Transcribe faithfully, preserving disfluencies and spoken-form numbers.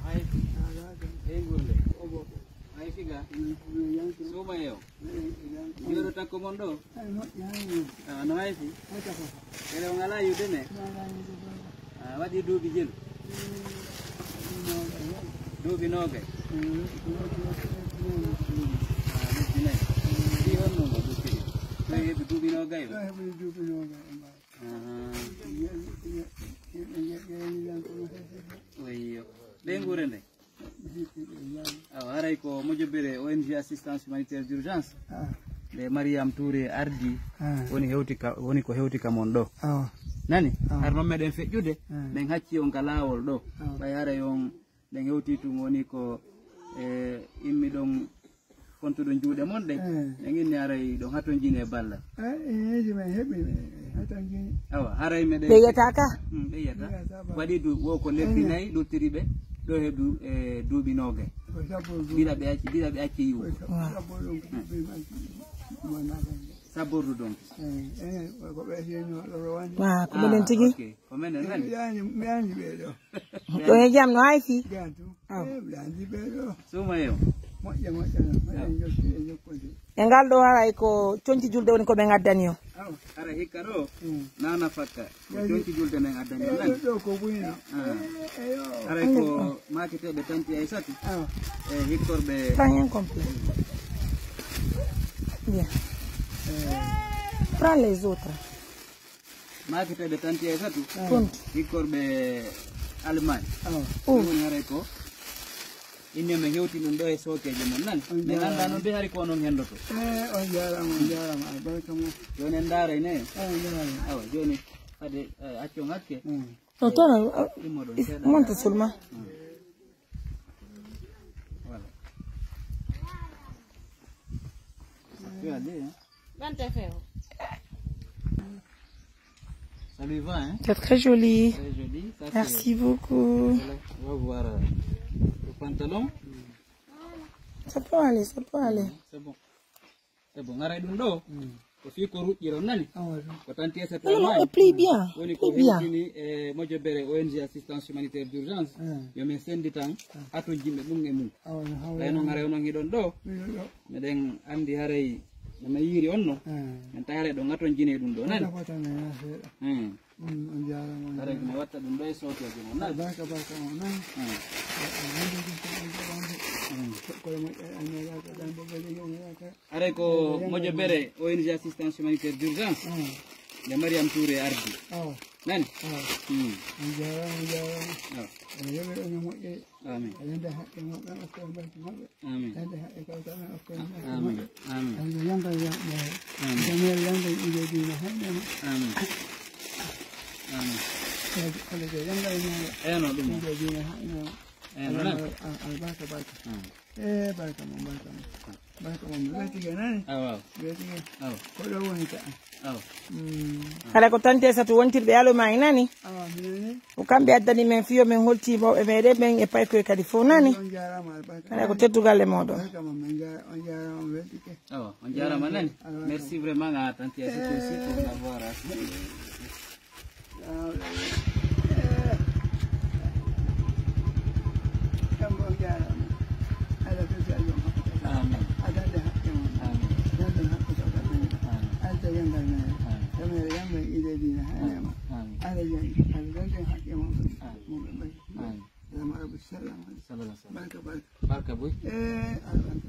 Hay. Ɓe ngurnde. Hay siga. Suuma e o. Jooɗo takko mon ɗo. Ah, no hay si. Ere on alaa yiwde ne. Ah, waɗi duuɓi jelu. Duuɓi noogay. Ah, lebbi nayi. Ɗi honno mo duuɓi ɗi? Ɗo heɓi duuɓi noogay o. Ahaa. Eyyo. Ɓe ngure nde. Awa, haray ko mojobere O N G Assistance Humanitaire d'Urgence. Nde Mariam Touré ardi, woni hewti ka, woni ko hewti ka mon ɗo. Nani? Har non meɗen feƴƴude, min hacci on ka laawol ɗo. Ɓay haray on, ɗen hewti tun woni ko, e, immi ɗon kontuɗon juuɗe mon ɗen. Min inni haray ɗon hatonjini e balla. Awa, haray meɗen. Ɓe yiyata ka? Mm, ɓe yiyata. Waɗi du, wo ko lebbi nayi, luttiri ɓe, ɗo heɓi, e, duuɓi noogay. Bila ɓe acci, bila ɓe acci yiwugo. Sabbordu donc. Ah, ko minen tigi. Ok. Ko menen nani? Mi andi, mi andi ɓe ɗo. Ɗo e jam no hay si. Gantu. Aw. Eh, mi andi ɓe ɗo. Suuma yo. Moƴƴa, moƴƴa, no. Moƴƴa, en jokki, en jokkonde. E ngal ɗo haray ko conci julde woni ko ɓe ngaddani o. Aw. Hara hikka ɗo, nana fakka. Ko conci julde men addani o nani? Ɗo ko buyno. Ah. Eh, eyo. Haray ko maketeeɓe Tanti Aysatu. Aw. E hikkorɓe. Prends un complet. Bien. Prends les autres. Maketeeɓe Tanti Aysatu. Kuntu. Hikkorɓe Allemagne. Ɗum woni haray ko. Inne men hewti ɗum ɗo e sookeeje mon nani. Min anndaa noon de hari ko onon henndoto. Eh, on jaaraama, on jaaraama. Albarka mo. Jooni en ndaaray ne. Eh, on jaaraama. Awa, jooni hade, eh, accon hakke. Mm. No, to, eh, immoɗon seeɗa. Monte seulement. Mm. Voilà. Tu as dit, hein? Ça lui va, hein? C'est très joli. Très joli. Ça, merci beaucoup. Voilà. On va voir, euh, le pantalon. Ça peut aller, ça peut aller. C'est bon. C'est bon. Ngaray ɗum ɗo. Ko fii ko ruƴƴiron nani? Ko Tanti Aysatu. Non, non, non, plie bien. Woni ko hewtini e mojobere O N G Assistance Humanitaire d'Urgence. Yo min senditan atojjinɓe ɗum e mum. Ɓay no ngaray onon hiɗon ɗo. Miɗen anndi haray no min yiiri on no. Min tawi haray ɗon atonjini ɗum ɗo nani. On jaaraama, on jaaraama. Haray ko mi watta ɗum ɗo e sookeeje mon nani. Barka, barka mon nani. Koye moƴƴere anniyaaji ko ɗan bo gele yonata. Haray ko mojobere O N G Assistance Humanitaire d'Urgence. Nde Mariam Touré ardi. Awa. Nani? Awa. Hmm. On jaaraama, on jaaraama. Awa. Aɗa yoɓe on e moƴƴere. Amin. Aɗa yanda haqqe maɓɓe, okka en barke maɓɓe. Amin. Yanda haqqe kawtal en, okka en barke maɓɓe. Amin. Amin. Amin. Amin. Amin. Eyno ɗum. Eyno, nani? Albarka, barka. Amin. Eh, barka mon, barka mon. Barka mon, mi weltike nani? Awa. Mi weltike. Awa. Ko ɗo woni ka? Awa. Mm. Kala ko Tanti Aysatu wontirɓe aloma e nani? Awa, mi nani. Ko kamɓe addani men fiyo men holti mawɓe meɗen ɓen e paykoye kadi fof nani? On jaaraama, albarka. Kala ko teddugal e moɗon. Barka mon, min jaara-, on jaaraama, mi weltike. Awa, on jaaraama nani? Awa. Merci vraiment à Tanti Aysatu aussi pour l'avoir. Amin. Amin. Amin. Amin. Barka, barka. Barka buy. Eh, albarka.